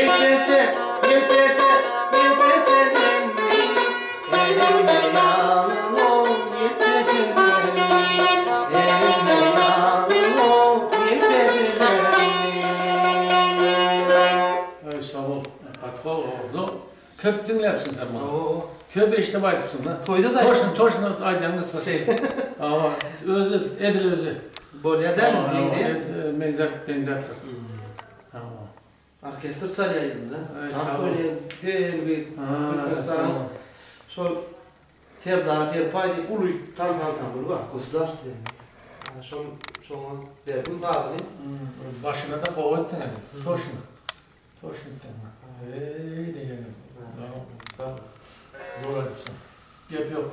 Ýelpese, ýelpese, ýelpese demmi, Elime ýalyň-ow, ýelpese demmi, Elime ýalyň-ow, ýelpese demmi. Aý sag bol. Gaty gowy owazy. Köp diňläpsiň sen muny. Köp eşidip aýdypsyň da. Toýda-da aýdypdym. Toşny, toşny aýdýaň da. Şeýle. Hawa, özi, edil özi. Bolýa dälmi, meňzeýär? Meňzäp, meňzäpdir. Hawa. Orkestr çalýar ýüzünde. Tans oýnaýar. Del gyz. Türkmenistanyň şol Serdara serpaý diýip uly tans ansambly bar. Gosudarstwennyý. Şol şoňa berdim sazyny. Başyna-da gowy etdiň indi. Toşny. Toşny etdiň. Eý diýenim. Sag bol. Zor aýdypsyň. Gep ýok.